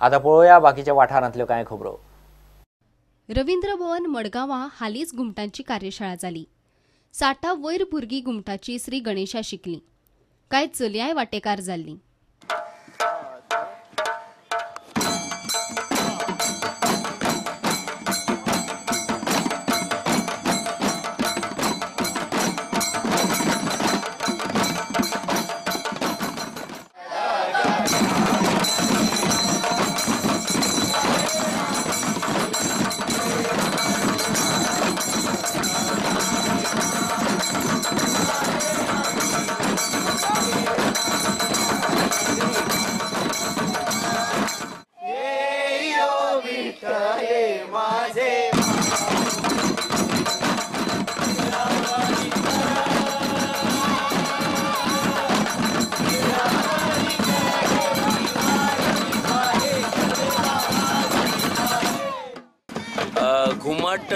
आतां पळोवया बाकीच्या वाठारांतल्यो कांय खबरो. रवींद्र भवन मडगांवां हालींच घुमटांची कार्यशाळा जाली. 60 वयर भुरगीं घुमटाची श्री गणेशा शिकलीं. कांय चलयांय वांटेकार जाल्लीं. घुमट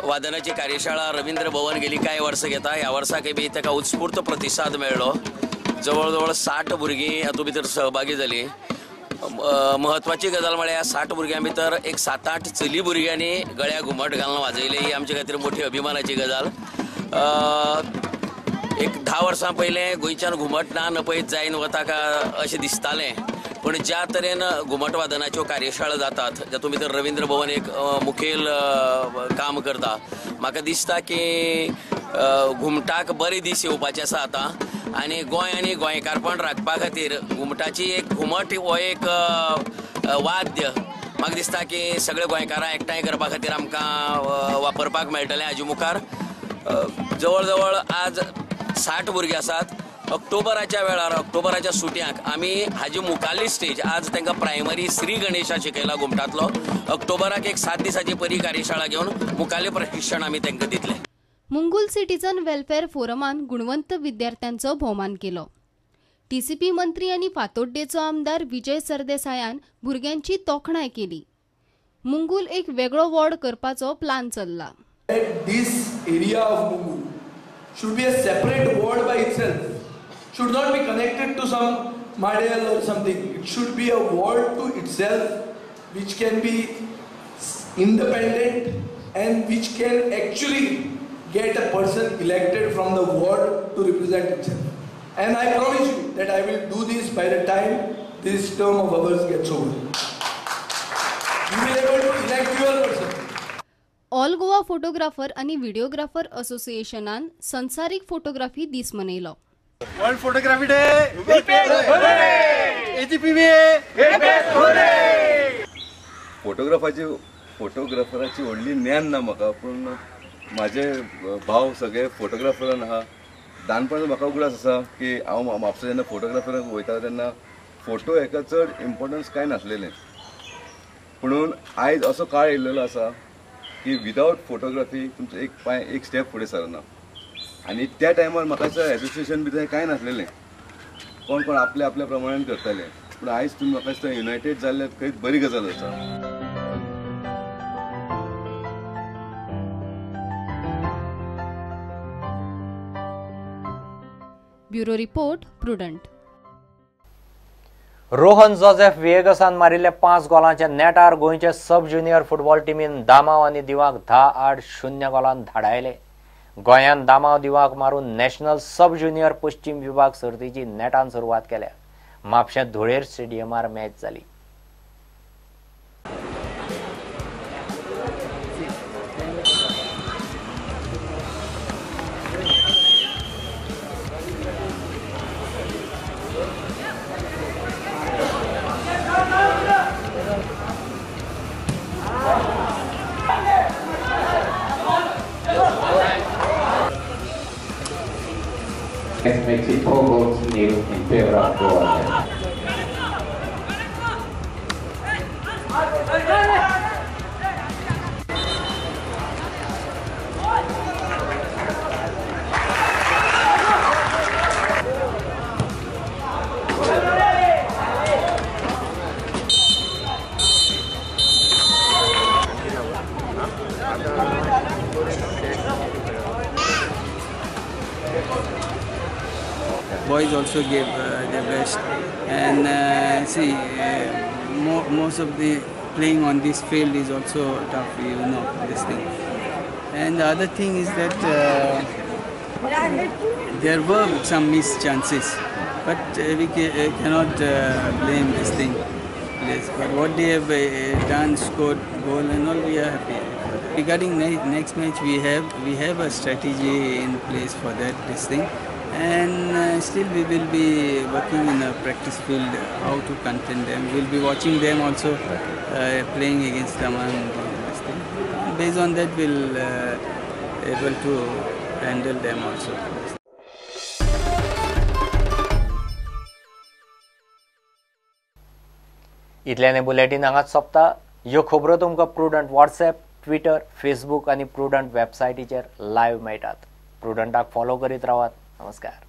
वादनाची कार्यशाळा रवींद्र भवन गेली कांय वर्सां घेता. ह्या वर्साकय बी ताका उत्स्फूर्त प्रतिसाद मेळ्ळो. जवळ जवळ 60 भुरगीं हातूंत भितर सहभागी जाली. म्हत्वाची गजाल म्हळ्यार 60 भुरग्यां भितर एक 7-8 चली भुरग्यांनी गळ्या घुमट घालून वाजयली. ही आमचे खातीर मोठी अभिमानाची गजाल. एक 10 वर्सां पयलें गोंयच्यान घुमट ना नपयत जायन वता का अशें दिसतालें, पूण ज्या तरेन घुमट वादनाच्यो कार्यशाळा जातात जातूंत भितर रवींद्र भवन एक मुखेल काम करता, म्हाका दिसता की घुमटाक बरे दीस येवपाचे आसा आतां. आनी गोंय आनी गोंयकारपण राखपा खातीर घुमटाची एक घुमट हो एक वाद्य म्हाका दिसता की सगळे गोंयकारां एकठांय करपा खातीर आमकां वापरपाक मेळटलें हाजे मुखार. जवळ जवळ आज 60 भुरगीं आसात. ऑक्टोबराच्या वेळार ऑक्टोबराच्या सुटयांक आमी हाजी मुखारली स्टेज आज तांकां प्रायमरी श्री गणेशा शिकयला घुमटांतलो. ऑक्टोबराक एक 7 दिसाची परी कार्यशाळा घेवन मुखारलें प्रशिक्षण आमी तांकां दितले. मुंगूल सिटीजन वेलफेअर फोरमान गुणवंत विद्यार्थ्यांचो भोवमान केलो. टीसीपी मंत्री आनी फातोड्डेचो आमदार विजय सरदेसायान भुरग्यांची तोखणाय केली. मुंगूल एक वेगळो वॉर्ड करपाचो प्लान चल्ला. This area of Mungul should be a separate ward by itself. Should not be connected to some model or something. It should be a ward to itself, which can be independent and which can actually get a person elected from the ward to represent itself. And I promise you that I will do this by the time this term of ours gets over. You will be able to elect your person. All Goa photographer आणि videographer असोसिएशनान संसारीक photography दीस मनयलो. World photography day. फोटोग्राफराची व्हडली ज्ञान ना म्हाका, पूण म्हाजे भाव सगळे फोटोग्राफरान आहा. ल्हानपणान म्हाका उगडास आसा की हांव म्हापसा जेन्ना फोटोग्राफराक वयता तेन्ना फोटो हेका चड इम्पोर्टन्स कांय नासलेलें. पुणून आयज असो काळ येयल्लो आसा की विदावट फोटोग्राफी तुमचो एक पांय एक स्टेप फुडें सरना. आनी त्या टायमार म्हाका एसोसिएशन बी थंय कांय नासलेलें, कोण कोण आपल्या आपल्या प्रमाणान करताले. पूण आयज तुमी म्हाका दिसता युनायटेड जाल्ल्यान खंयच बरी गजाल आसा. Bureau report, Prudent. Rohan Joseph विएगसान मारिल्ल्या 5 गोलांच्या नेटार गोंयचे सब ज्युनियर फुटबॉल टिमीन दामाव आनी दिवाक 10-0 गोलान धाडायले. गोंयान दामाव दिवाक मारून नॅशनल सब ज्युनियर पश्चिम विभाग सर्तीची नेटान सुरवात केल्या. म्हापशें धुळेर स्टेडियमार मॅच जाली. Makes it 4 goals nil in favor of Goa. Boys also gave their best, and see, most of the playing on this field is also tough, you know, this thing. And the other thing is that there were some missed chances, but we cannot blame this thing. Yes, but what they have done, scored goal and all, we are happy. Regarding next match, we have a strategy in place for that, this thing, and still we will be working in a practice field how to contain them. We'll be watching them also playing against them and this thing. Based on that, we'll able to handle them also. इतल्याने bulletin हांगाच सोंपता. ह्यो खबरो तुमकां Prudent WhatsApp, Twitter, Facebook आनी Prudent वेबसायटीचेर live मेळटात. प्रुडंटाक फॉलो करीत रावात. नमस्कार.